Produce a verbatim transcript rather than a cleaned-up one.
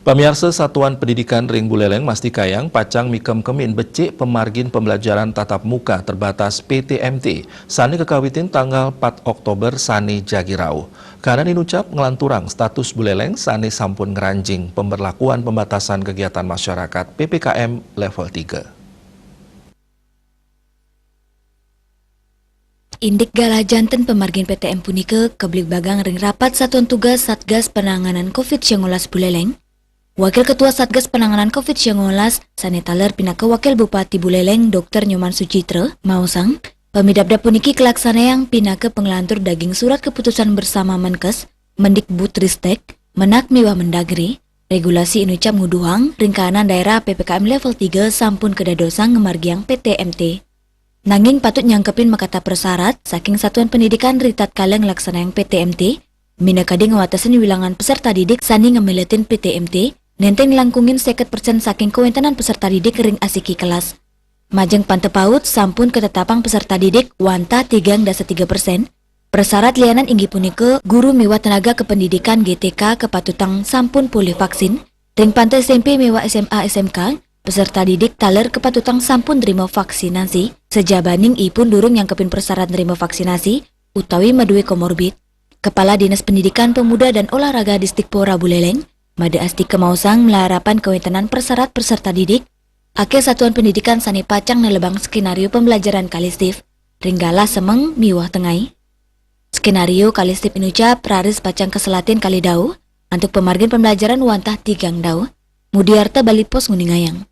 Pamiarsa, Satuan Pendidikan ring Buleleng mastikayang pacang mikemkemin becik pamargin pembelajaran tatap muka terbatas P T M T sane kakawitin tanggal empat Oktober sane jagi rauh. Kahanan inucap nglanturang status Buleleng sane sampun ngranjing pemberlakuan pembatasan kegiatan masyarakat P P K M level tiga. Indik galah janten pamargin P T M punika kabligbagang ring rapat satuan tugas Satgas Penanganan covid sembilan belas Buleleng. Wakil Ketua Satgas Penanganan covid sembilan belas sane taler pinaka Wakil Bupati Buleleng, Dokter Nyoman Suchitra, maosang, pamidabdab puniki kalaksanayang pinaka panglantur daging surat keputusan bersama Menkes, Mendikbudristek, Menak miwah Mendagri. Regulasi inucap nguduhang ring kahanan daerah P P K M level tiga sampun kadadosang ngamargiang P T M T. Nanging patut nyangkepin makatah prasarat saking satuan pendidikan ritatkala nglaksanayang P T M T, minakadi ngwatesin wilangan peserta didik sane ngamiletin P T M T, nenten nglangkungin seket persen saking kawentenan peserta didik ring asiki kelas. Majeng panta paut sampun katetapang peserta didik wantah tigang dasa tiga persen. Prasarat lianan inggih punika guru miwah tenaga kependidikan G T K kapatutang sampun polih vaksin. Ring panta S M P miwah S M A S M K, peserta didik taler kapatutang sampun nrima vaksinasi, sajabaning ipun durung nyangkepin prasarat nrima vaksinasi utawi madue komorbid. Kepala Dinas Pendidikan, Pemuda, dan Olahraga Disdikpora Buleleng, Made Astika maosang malarapan kawentenan prasarat peserta didik, akeh satuan pendidikan sane pacang nelebang skenario pembelajaran kalih shift, ring galah semeng miwah tengai. Skenario kalih shift inucap raris pacang kaselatin kalih dau, antuk pamargin pembelajaran wantah tigang dau. Mudiarta Bali Post nguningayang.